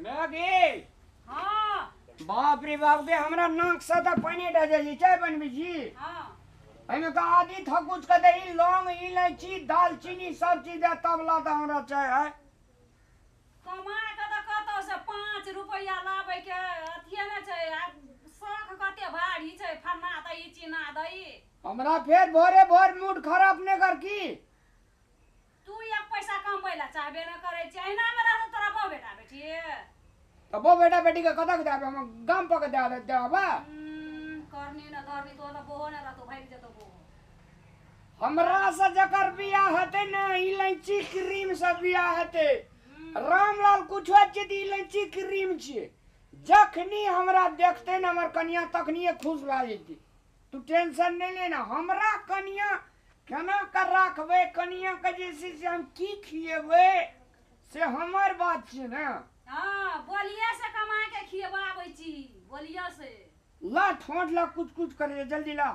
Maggi. हाँ। बाप रे बाप के हमरा नाक से तऽ पानि डऽ जाइ छै। चाय बनबै छी? हाँ। एहिमे तऽ आदि थकुच के दही, लौंग, इलायची, दालचीनी सब चीज दे तब ला तऽ हमरा चाय है। कमा के तऽ कतौ से 5 रुपैआ लाबै के अथिये नहि छै, आ शौख कते भारी छै, फन्ना दही चिन्ना दही। हमरा फेर भोरे भोर मूड खराब नहि कर की। तू एक पैसा कमबै ला चाहबे नहि करै छी, अहिना मे रहतौ तोरा बहु बेटा बेटी। तऽ बहु बेटा बेटी के कतऽ के देबै? हम गाम पर के दे देबै। करनी न धरनी तो तऽ बोहो नहि रहतौ, भागि जेतौ बोहो। हमरा से जकर बियाह हेतै ने इलायची क्रीम से बियाह हेतै। रामलाल कुछो छियै तऽ इलायची क्रीम छियै। जखनी हमरा देखतै ने हमर कनिया तखनिये खुश भए जेतै। तू टेंशन नहि ले ना, हमरा कनिया केना के राखबै, कनिया के जे छै से हम की खिएबै से हमर बात छियै ने। हाँ, बोलिए से कमा के खिएबाबै छी, बोलिए से। ला ठोंठ ला कुछ कुछ करे, जल्दी ला।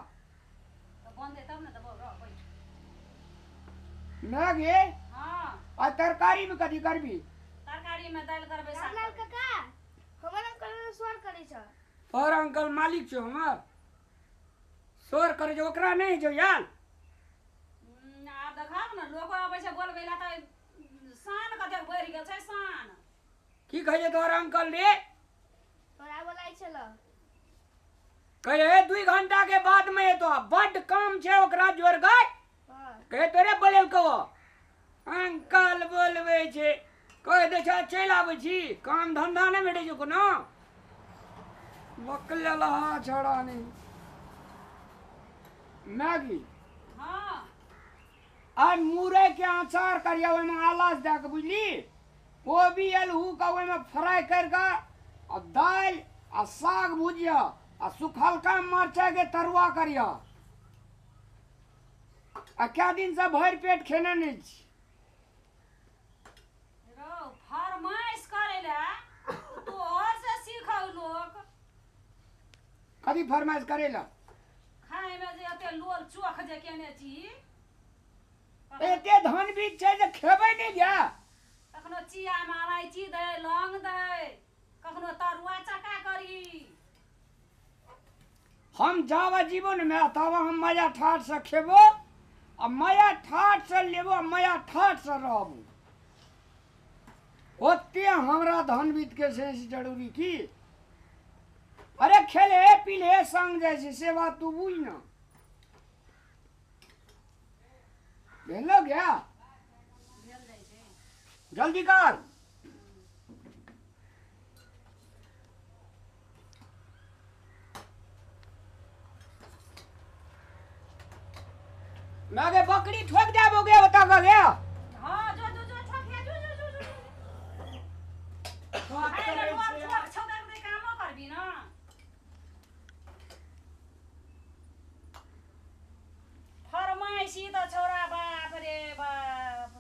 तऽ बनतै तब ने, तऽ रह बैठ। मैं गे। हाँ। आ तरकारी में कथी करबी? तरकारी में दालि करबै, साग रामलाल करबै। काका, हमर अंकल स्वर करै छ। तोहर अंकल मालिक छौ हमर, शोर करे छै ओकरा नहि छौ यार। आब देखहक ने, लोको अबै छै बोलबै ला तऽ शान कतेक बढ़ि गेल छै, शान। की कहै छै तोहर अंकल रे? तोरा बोलाइ छल। कहे 2 घंटा के बाद में एतो, बड्ड काम छै ओकरा जोर गए। हाँ। कहे तोरे बोलेलकौ अंकल बोलबै छै, कहि दै छै चलि आबै छी, काम धंधा नहि भेटै छै कोनो। बकलेलहा छौड़ा नहि। मैगी। हाँ। आ मुरई के अचार करिया, ओहिमे आलस दए के बुझली, कोबी अलहू के ओहिमे फ्राई करि कऽ आ दालि आ साग भुजिया आ सुखलका मरचाई के तरुआ करिया। आ कए दिन से भरि पेट खेने नहि छी। रौ फरमाइश करै ला तोहर से सीखौ लोक। कथी फरमाइश करै ला? खाय में जे एते लोल चोख जे केने छी। एते धन बीज छै जे खेबै नहि गया। कखनो चिया में इलायची दै, लौंग दै, कखनो तरुआ चका करी। हम जावा जीवन में तावा हम मजा ठाठ से खेबो आ मजा ठाठ से लेबो आ मजा ठाठ से रहबो। ओते हमरा धन बीत के से जरूरी की? अरे खेले पीले संग जाइ छै से बात तू बुझ ना। भेलो गया? भेल जाइ छै। जल्दी कर। मैं के बकरी ठोक जाबो गया बता का गया। हाँ, जो जो जो ठोक जो जो जो जो। खाय ला लोल चोख छौ तऽ कामो करबी ना। फरमाइशी तऽ छौड़ा बाप रे बाप,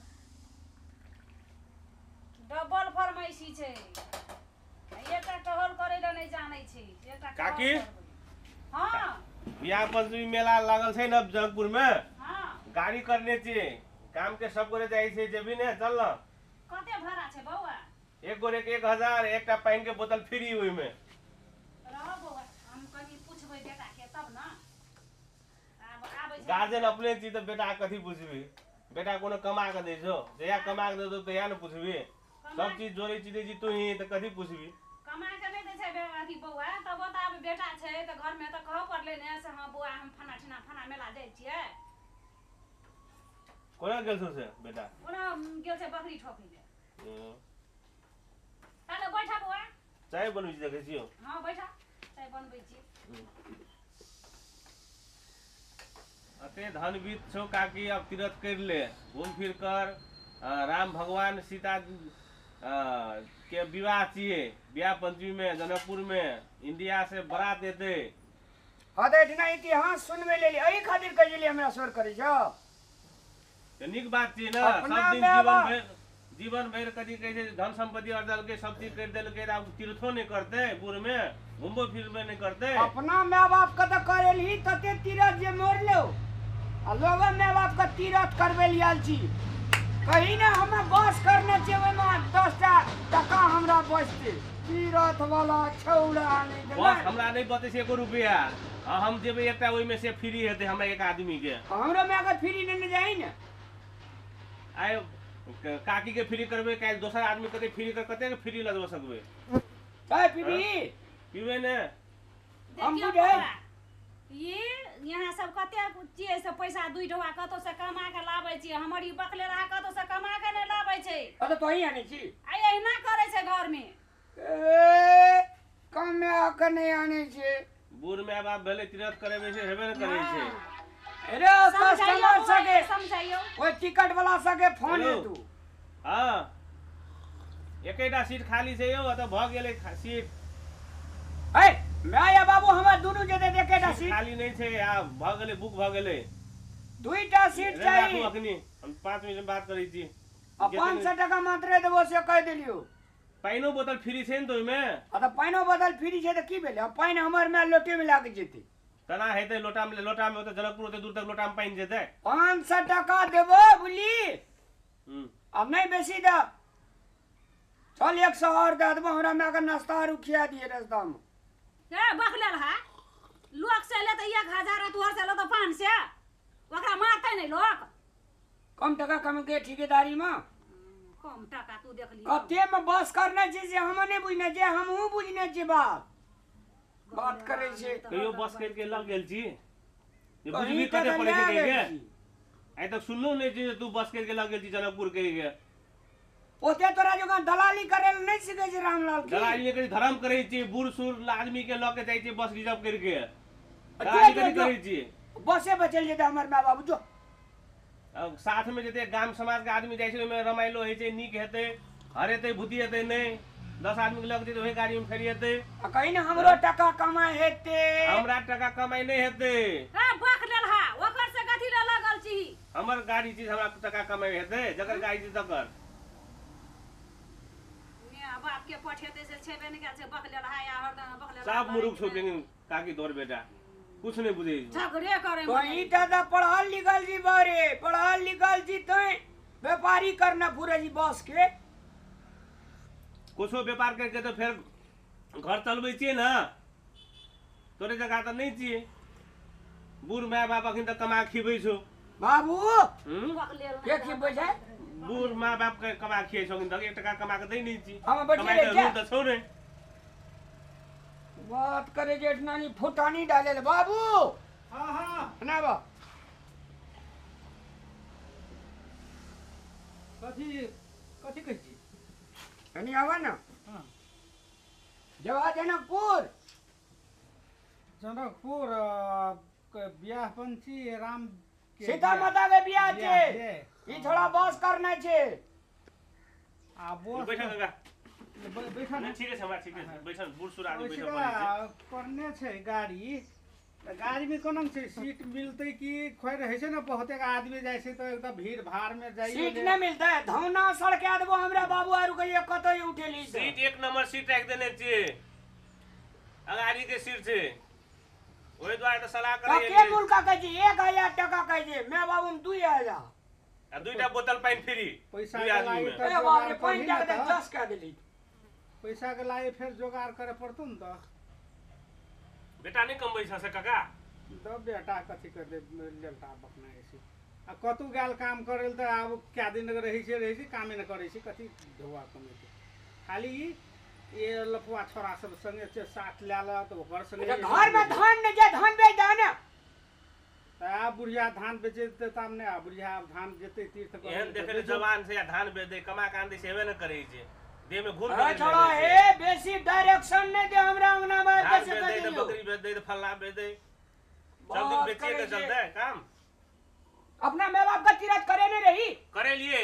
डबल फरमाइशी छै। एकटा टहल करै ला नहि जानै छै, एकटा टहल काकी? करबै। हाँ। बियाह पंचमी मेला लागल छै ने जनकपुर में। हाँ। गाड़ी करने छी, काम के सब गोरे जाइ छै, जेबी ने चल न। कते भाड़ा छै बौआ? एक गोरे के 1000, एकटा पानि के बोतल फ्री ओहिमे। रह बौआ, हम कनि पुछबै बेटा के तब न। आब आबै छै। गार्जियन अपने छी तऽ बेटा कथी पुछबी? बेटा कोनो कमा के दै छौ? जहिया कमा के देतौ तहिया ने पुछबी। सब चीज जोड़ै छी दै छी तूही, तऽ कथी पुछबी? कमा के नहि दै छै अथी बौआ, तब तऽ आब बेटा छै तऽ घरमे तऽ कहऽ पड़लै ने से हाँ बौआ हम फना ठिना फना मेला जाइ छियै। कोना गेल छौ से बेटा? ओना गेल छै बकरी ठोकै लए। ताले बैठा बौआ। चाय बनबै छी देखै छियौ। हाँ बैठा, चाय बनबै छी। अते धन बीत छौ काकी, अब तीरथ कर ले, घूम फिर कर। राम भगवान सीता के विवाह छियै, बियाह पंचमी में जनकपुर में इंडिया से बारात एतै। हाँ तऽ एहिठिना इतिहास सुनबै लेल एहि खातिर कहै छलियै हमरा शोर करै छौ। तऽ नीक बात छियै ने, अपना सब दिन माय जीवन बाप। भरि जीवन भरि कथी कहै छै धन संपत्ति अर्जलकै, सब चीज करि देलकै, आब तीर्थो नहि करतै, बूढ़ में घुमबो फिरबो नहि करतै। अपना माय बाप के तऽ करेलही तते तीरथ जे मरलो, आ लोगो माय बाप के तीरथ करबै लए आयल छी। कही ने हमे बस करने छियै, ओहिमे 10टा टका हमरा रुपया बचते तीरथ वाला छौड़ा नहीं बस हमरा नहीं बचै छै एको रुपया। हम जेबै एकटा ओहिमे से फ्री हेतै हमरा एक आदमी के। हमरो माय के फ्री नेने जाई ने। आइ काकी के फ्री करबै, काल्हि दोसर आदमी कते फ्री कर, कते के फ्री लगबा सकबै? चाय पीबी? पीबै ने। हम बुझै ये यहाँ सब कते छियै से पैसा दुई ढोआ कतौ से कमा के लाबै छियै, हमर ई बकले रहा कतौ से कमा के नहि लाबै छै। अरे तोही आनै छी? आ एहिना करै छै घर में। ए कमा के नहि आनै छै। बूढ़ my बाप भेलै तीरथ करेबै छै हेबे ने करै छै। अरे कस्टमर सके समझाइयो, ओइ टिकट वाला सके फोन हेतु। हां एकेटा सीट खाली छै यौ, त भ गेलै सीट। ए my या बाबू हमर दुनू जेते एकेटा सीट खाली नहीं छै, आब भ गेलै बुक भ गेलै। दुईटा सीट चाही। अखनी हम 5 मिनट में बात करै छी। आ 500 टका मात्र देबो से कह देलियो। पाइनो बोतल फ्री छै ने तो ओइमे? आ त पाइनो बोतल फ्री छै त की भेलै? पानि हमर my लोटे में लाग जेतै। तना हेतै लोटा में, लोटा में ओते जनकपुर ओते दूर तक लोटा में पानि जेतै। 500 टका देबो बुझली? अब नहीं बेसी द, चल 100 और दे देबो, हमरा my के नाश्ता आर खिया दिए रास्ता में। ए बकलेल हा लोक से ले त 1000 तोहर से ले त 500, ओकरा मारतै नै लोक? कम टका कम के ठेकेदारी में कम टका तू देख लियो। कते में बस करने छी से हम नहीं बुझने छी, हमहूँ बुझने छी बात बात करै छै। कहियो बस कर के लग गेल छी जे बुझबी कते पड़ै छै कहिके? आइ तक सुनलो नै छी जे तू बस कर के लग गेल छी जनकपुर कहिके। ओते तोरा जकाँ दलाली करे ल नहीं सीखे छै रामलाल की। दलाली नहीं करी, धर्म करै छी, बूढ़ सूढ़ आदमी के ल के जाइ छी बस रिजर्व करके। दलाली करी करै छी। बसे बचल जेतै हमर my बाबू जो। अब साथ में जते गाम समाज के आदमी जाइ छै ओहिमे रमाइलो होइ छै, नीक हेतै, हरेतै भूतिएतै नहि। 10 आदमी के लग जेतै ओहि गाड़ी में फेरिएतै। आ कहीं ने हमरो टका कमाइ हेतै। हमरा टका कमाइ नहि हेतै। ए बक लेल हा ओकर से कथी ले लगल छी? हमर गाड़ी छी, हमरा टका कमाइ हेतै, जकर गाड़ी छी तकर। बाप के पठेते से छेबे नै कयल छै बकलेल हा या हरदम बकलेल। सब मुरुख छौ काकी तोर बेटा कुछ नहीं बुझै छै। झगड़े करे कहीं दादा पढ़ल लिखल जी बारे, पढ़ल लिखल जी तै व्यापारी करना पूरे जी बस के। कुछो व्यापार करके तो फेर घर चलबै छियै ने, तोरे जगह त नहीं छियै। बूढ़ my बाप अखन तक कमा खिबै छौ बाबू। के खिबै छै? बूढ़ माँ बाप के कमा खियै छौ अखन तक, 1 टका कमा के दै नहीं छी। हम बैठले कमाइ के त छौ नै। बात करे जेठ नानी फुटानी डाले ले बाबू। हां हां ना बा कथी कथी कहै छी? कनी आवा ना। हां जवा जनकपुर। जनकपुर के बियाह पंची राम के सीता माता के बियाह छै। ई थोड़ा बस करना छै। आ बस बैठा काका बैठा ने। ठीक छै हमरा ठीक छै बैठल, बूढ़ सूढ़ आदमी बैठल पड़ै छै। करने छै गाड़ी त गाड़ी में कोना छै सीट मिलतै कि खोइ रहै छै ने, बहुते आदमी जाइ छै त एकदम भीड़ भाड़ में जाइ सीट नहीं मिलतै। धौना सड़के देबो हमरा बाबू आरु कहिए कतौ उठेली सीट। 1 नंबर सीट राखि देने छियै, अगाड़ी के सीट छै, ओहि दुआरे त सलाह करै के मुल्का कहै छै 1000 टका कहै छै, my बाबू में 2000 आ दुईटा बोतल पानि फ्री पैसा दुई आदमी में। ए बाप रे पानि दे के 10 कह देली। पैसा के लाए फेर जोगार करे पड़तौ न। त बेटा नहीं कमबै छ से काका? त बेटा कथी कर दे लेलटा बकना ऐसे। आ कतौ गेल काम करल त आब क्या दिन रहै छै, रहै छै कामे न करै छै, कथी धोआ कमेतै। खाली ये लफुआ छोरा सब संगे छै साथ लए ल त ओकर संगे घर में धान न जे धान बेच दे ने। त आब बुढ़िया धान बेचे त ताम ने, आ बुढ़िया आब धान जेतै तीर्थ करे। एहन देखै जवान छै आ धान बेच दे, कमा के आन दै छै, हेबे न करै छै। देह में घूर छोड़ा ए बेसी डायरेक्शन नहीं दे हमरा अंगना में कैसे कर दे। बकरी बेच दे, फल्ला बेच दे, सब दिन बेचिए के चलते काम। अपना मां बाप का तीरथ करे नहीं रही? करे लिए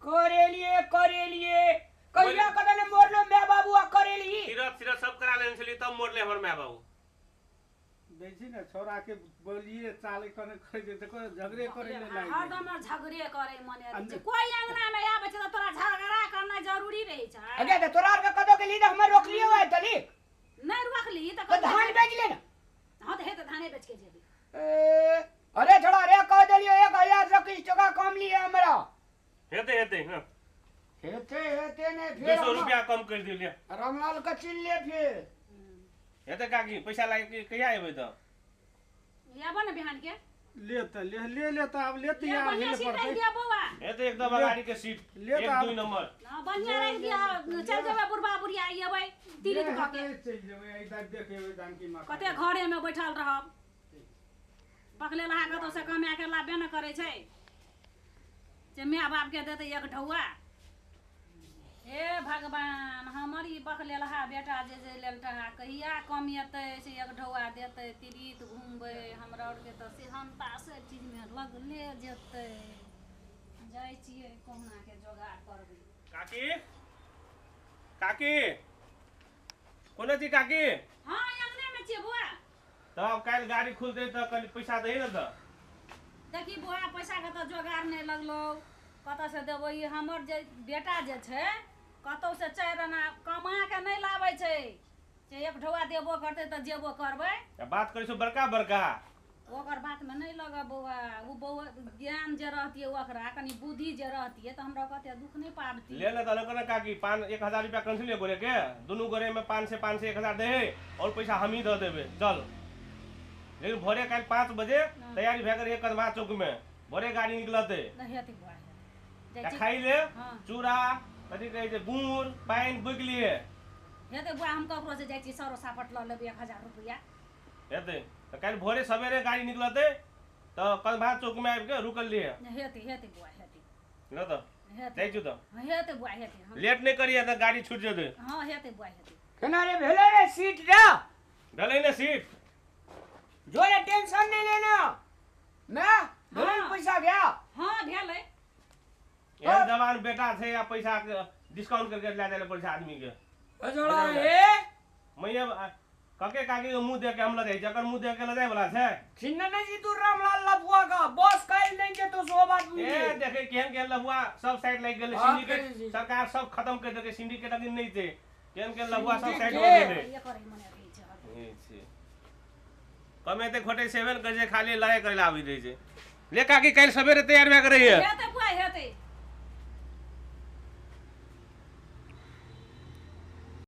करे लिए करे लिए कहिया कदने मोरलो my बाबू आ करे ली तीरथ तीरथ सब करा लेने छली तब मोरले हमर my बाबू। देखी ने छोरा के बोलिए चाले कने करे जे देखो झगड़े करे ले लागि हरदम झगड़े करे मने रहै छै। कोई अंगना में आबै छै त तोरा झगड़ा करना जरूरी रहै छै। अगे त तोरा आर के कदो के ली त हमर रोकलियो है तली नहीं रोकली त धान बेच ले ना। हां त हे त धाने बेच के जेबी। ए अरे छोड़ा रे कह देलियो 1000 से किछ टका कम लिए हमरा। हेतै हेतै। हां हेते हेते नै फेर 200 रुपया कम कर दिलिए। रामलाल के चिल ले फेर। हेते काकी पैसा लागे के कहिया एबै त? आबो ने बिहान के। ले त ले ले ले त आब ले तैयार बढ़िया भेल सीट राखि पड़तै। दिया बौआ। हेते एकदम अगाड़ी के सीट ले त 1 आब 2 नंबर। हाँ, बढ़िया राखि दिया, चल जेबै बुढ़बा बुढ़िया एबै तीर्थ कऽ के। चलि जेबै एहि दाइ देखेबै जानकी माता। कते घरे में बैठल रहब। बकले लहा कतौ से कमा के लाबे न करै छै जे my बाप के देतै एक ढौआ। हे भगवान, हमर ई बकले लहा बेटा जे जे लेलटा कहिया कमेतै से एक ढौआ देतै, तीर्थ घुमबै। हमरा आरके तऽ सेहनता से चीजमे लगले जेतै। जाइ छियै कहुना के जोगाड़ करबै। काकी काकी कोना छी काकी? हाँ, अंगने में छियै बौआ। तब काल्हि गाड़ी खुलतै तऽ कनि पैसा दही ने तऽ। देखी बौआ, पैसा के तऽ जोगाड़ नहि लगलौ, कतऽ से देबै? ई हमर जे बेटा जे छै कतौ से 4 आना कमा के नहि लाबै छै जे एक ढौआ देबो करतै तऽ जेबो करबै। आ बात करै छौ बड़का बड़का। ओकर बातमे नहि लगब बौआ। ओ बौआ ज्ञान जे रहतियै ओकरा, कनि बुद्धि जे रहतियै तऽ हमरा कते दुःख नहि पाबतियै। ले ले तऽ अलग ना काकी, 1000 रुपया कैंसिल ले गोरे के, दुनू गोरे में 500 500 1000 दे और पैसा हम ही दऽ देबै। चल, लेकिन भोरे काल्हि 5 बजे तैयारी भए के रहिए कदमा चौक में, भोरे गाड़ी निकलतै। नहि हेतै बौआ, हेतै। जाइ छी। खाइ ले हाँ। चूड़ा कथी कहै छै गुड़ पानि बुकि लिए। हेतै बौआ, हम ककरो से जाइ छी सरो सापट लऽ लेबै 1000 रुपया। हेतै तऽ काल्हि भोरे सवेरे गाड़ी निकलतै तऽ कदमा चौक में आबि के रुकल लिए। हेतै हेतै बौआ, हेतै। ल तऽ हेतै। जाइ छी तऽ। हेतै बौआ, हेतै। हाँ। लेट नहि करिए तऽ गाड़ी छूटि जेतै। हाँ, हेतै बौआ, हेतै। केना रे भेलै रे सीट रे? भेलै ने सीट? जोरे टेंशन नहीं लेना। मैं भेलै हाँ। पैसा गया। हाँ, भेलै। एहन जवान बेटा छै आ पैसा के डिस्काउंट करके लए जाइ लए पड़ै छै आदमी के। जोड़ा हे मैया कके काकी के मुँह देख के हम लऽ जाइ, जकर मुँह देख के लऽ जाइ वाला छै। छिन्न नहीं जी तू रामलाल लफुआ का बॉस काल्हि नहीं जेतो सो बात बुझ। ए देखे केहन केहन लफुआ सब साइड लागि गेलै। हाँ, सिंडिकेट सरकार सब खत्म कर देलकै, सिंडिकेट अभी नहीं छै। केहन केहन लफुआ सब साइड हो सिंडिकेट। गेलै। एकर ही मने रहै छै हरदम। ई छै। कमेते खोटे सेवन करै छै, खाली लड़ाइ करै लए आबैत रहै छै। ले काकी काल्हि सवेरे तैयार भए के रहिए। हेतै बौआ, हेतै।